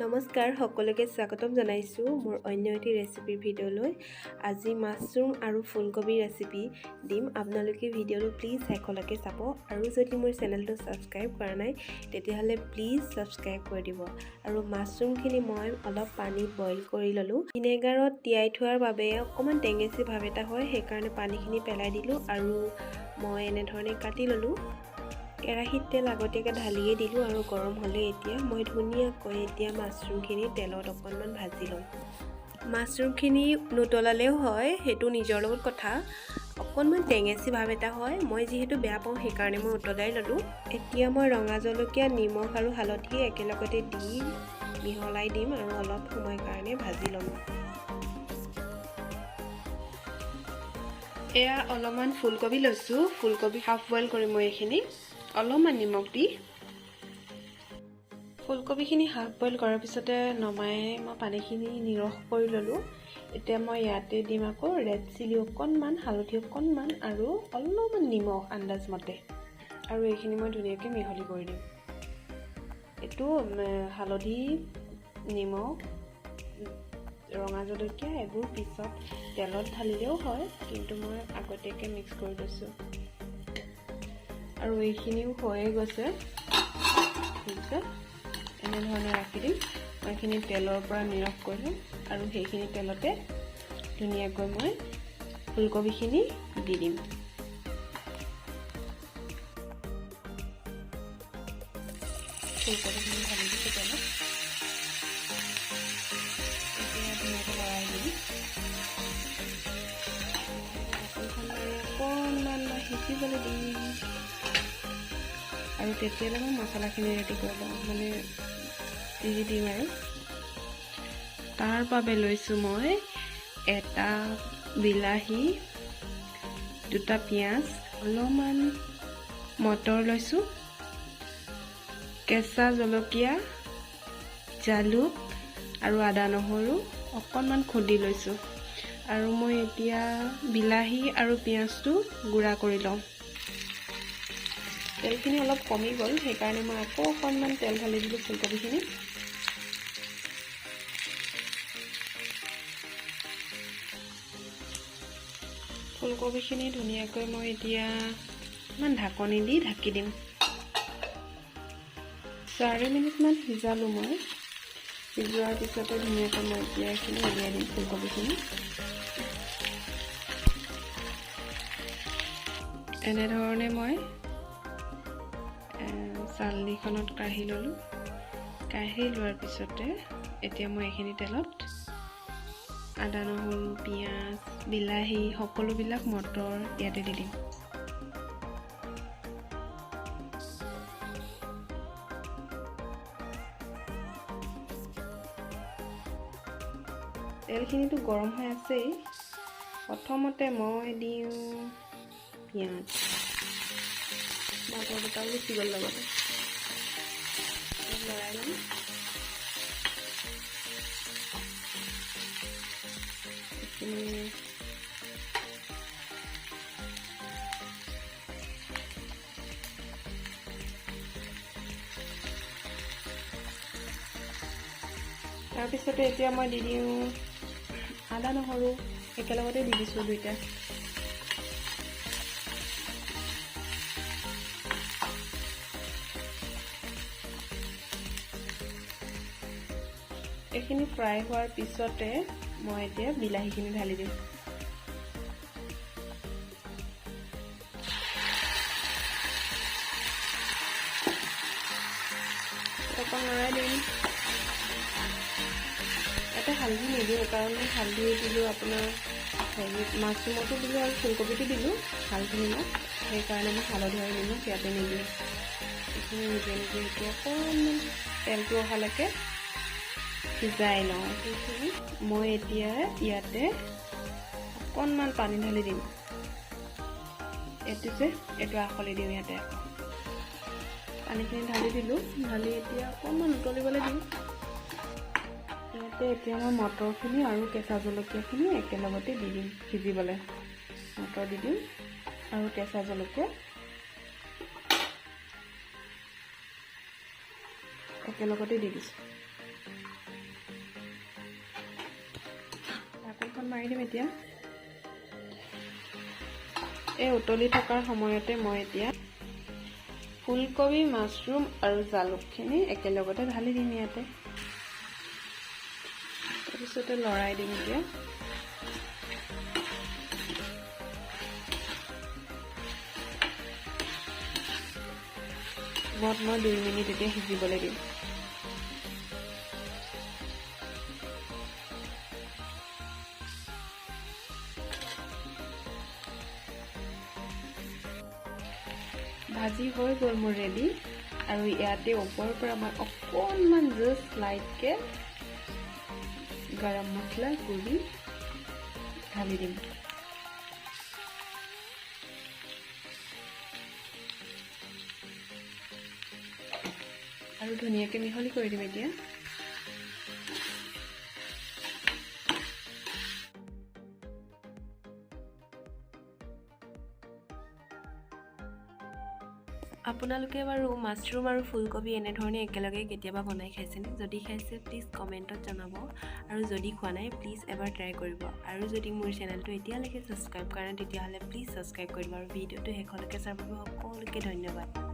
নমস্কাৰ, সকলোকে স্বাগতম জনাইছোঁ মোৰ অন্য এটি ৰেচিপিৰ ভিডিঅ'লৈ। আজি মাছৰুম আৰু ফুলকবিৰ ৰেচিপি দিম। আপোনালোকে ভিডিঅ'টো প্লিজ শেষলৈকে চাব আৰু যদি মোৰ চেনেলটো ছাবস্ক্ৰাইব কৰা নাই, তেতিয়াহ'লে প্লিজ ছাবস্ক্ৰাইব কৰি দিব। আৰু মাছৰুমখিনি মই অলপ পানীত বইল কৰি ল'লোঁ। ভিনেগাৰত তিয়াই থোৱাৰ বাবে অকণমান টেঙেচি ভাৱ এটা হয়, সেইকাৰণে পানীখিনি পেলাই দিলোঁ আৰু মই এনেধৰণে কাটি ল'লোঁ। কেৰাহীত তেল আগতীয়াকৈ ঢালিয়ে দিলোঁ আৰু গৰম হ'লে এতিয়া মই ধুনীয়াকৈ এতিয়া মাছৰুমখিনি তেলত অকণমান ভাজি ল'ম। মাছৰুমখিনি নুতলালেও হয়, সেইটো নিজৰ লগত কথা। অকণমান টেঙেচি ভাৱ এটা হয়, মই যিহেতু বেয়া পাওঁ, সেইকাৰণে মই উতলাই ল'লোঁ। এতিয়া মই ৰঙা জলকীয়া, নিমখ আৰু হালধি একেলগতে দি মিহলাই দিম আৰু অলপ সময় কাৰণে ভাজি ল'ম। এয়া অলপমান ফুলকবি লৈছোঁ। ফুলকবি হাফ বইল কৰিম মই এইখিনি অলপমান নিমখ দি। ফুলকবিখিনি হাফ বইল কৰাৰ পিছতে নমাই মই পানীখিনি নিৰস কৰি ল'লোঁ। এতিয়া মই ইয়াতে দিম আকৌ ৰেড চিলি অকণমান, হালধি অকণমান আৰু অলপমান নিমখ আন্দাজমতে আৰু এইখিনি মই ধুনীয়াকৈ মিহলি কৰি দিম। এইটো হালধি, নিমখ, ৰঙা জলকীয়া এইবোৰ পিছত তেলত ঢালিলেও হয়, কিন্তু মই আগতীয়াকৈ মিক্স কৰি লৈছোঁ। আৰু এইখিনিও হৈয়ে গৈছে, ঠিক এনেধৰণে ৰাখি দিম। মই এইখিনি তেলৰ পৰা নিৰস কৰি ল'ম আৰু সেইখিনি তেলতে ধুনীয়াকৈ মই ফুলকবিখিনি দি দিম। ফুলকবিখিনি ঢালি দিছোঁ তেলত। এতিয়া ধুনীয়াকৈ লৰাই দিম। ঢাকনখন মাৰি অকণমান মই সিজিবলৈ দিম আৰু তেতিয়ালৈ মই মছলাখিনি ৰেডি কৰি লওঁ, মানে দি দিম। আৰু তাৰ বাবে লৈছোঁ মই এটা বিলাহী, দুটা পিঁয়াজ, অলপমান মটৰ লৈছোঁ, কেঁচা জলকীয়া, জালুক আৰু আদা নহৰু অকণমান খুন্দি লৈছোঁ। আৰু মই এতিয়া বিলাহী আৰু পিঁয়াজটো গুড়া কৰি লওঁ। তেলখিনি অলপ কমি গ'ল, সেইকাৰণে মই আকৌ অকণমান তেল ঢালি দিলোঁ ফুলকবিখিনি। ফুলকবিখিনি ধুনীয়াকৈ মই এতিয়া অকণমান ঢাকনি দি ঢাকি দিম। 4 মিনিটমান সিজালোঁ মই। সিজোৱাৰ পিছতে ধুনীয়াকৈ মই এতিয়া এইখিনি উলিয়াই দিম ফুলকবিখিনি। এনেধৰণে মই চালনীখনত কাঢ়ি ল'লোঁ। কাঢ়ি লোৱাৰ পিছতে এতিয়া মই এইখিনি তেলত আদা, নহৰু, পিঁয়াজ, বিলাহী, সকলোবিলাক, মটৰ ইয়াতে দি দিম। তেলখিনিতো গৰম হৈ আছেই। প্ৰথমতে মই দিওঁ পিঁয়াজ। মটৰ দুটাও গুচি গ'ল লগতে। লৰাই ল'ম এইখিনি। তাৰপিছতে এতিয়া মই দি দিওঁ আদা নহৰু, একেলগতে দি দিছোঁ দুইটা। এইখিনি ফ্ৰাই হোৱাৰ পিছতে মই এতিয়া বিলাহীখিনি ঢালি দিম। অকণ লৰাই দিম। ইয়াতে হালধি নিদিওঁ, কাৰণ মই হালধি দিলোঁ আপোনাৰ হেৰি মাছৰুমতো দিলোঁ আৰু ফুলকবিতো দিলোঁ হালধি, নিমখ। সেইকাৰণে মই হালধি আৰু নিমখ ইয়াতে নিদিওঁ। এইখিনি নিজে নিজে এতিয়া অকণমান তেলটো অহালৈকে সিজাই লওঁ এইখিনি। মই এতিয়া ইয়াতে অকণমান পানী ঢালি দিম। এইটো যে এইটো আখলি দিওঁ ইয়াতে আকৌ। পানীখিনি ঢালি দিলোঁ। ঢালি এতিয়া অকণমান উতলিবলৈ দিওঁ। ইয়াতে এতিয়া মই মটৰখিনি আৰু কেঁচা জলকীয়াখিনি একেলগতে দি দিম সিজিবলৈ। মটৰ দি দিম আৰু কেঁচা জলকীয়া একেলগতে দি দিছোঁ। মাৰি দিম এতিয়া। এই উতলি থকাৰ সময়তে মই এতিয়া ফুলকবি, মাছৰুম আৰু জালুকখিনি একেলগতে ঢালি দিম ইয়াতে। তাৰপিছতে লৰাই দিম এতিয়া। মই 2 মিনিট এতিয়া সিজিবলৈ দিম। ভাজি হৈ গ'ল মোৰ ৰেডি। আৰু ইয়াতে ওপৰৰ পৰা মই অকণমান জাষ্ট লাইটকৈ গৰম মছলা গুড়ি ঢালি দিম। আৰু ধুনীয়াকৈ মিহলি কৰি দিম এতিয়া। আপোনালোকে বাৰু মাছৰুম আৰু ফুলকবি এনেধৰণে একেলগে কেতিয়াবা বনাই খাইছেনে? যদি খাইছে প্লিজ কমেণ্টত জনাব, আৰু যদি খোৱা নাই প্লিজ এবাৰ ট্ৰাই কৰিব। আৰু যদি মোৰ চেনেলটো এতিয়ালৈকে ছাবস্ক্ৰাইব কৰা নাই তেতিয়াহ'লে প্লিজ ছাবস্ক্ৰাইব কৰি দিব। আৰু ভিডিঅ'টো শেষলৈকে চোৱাৰ বাবে সকলোকে ধন্যবাদ।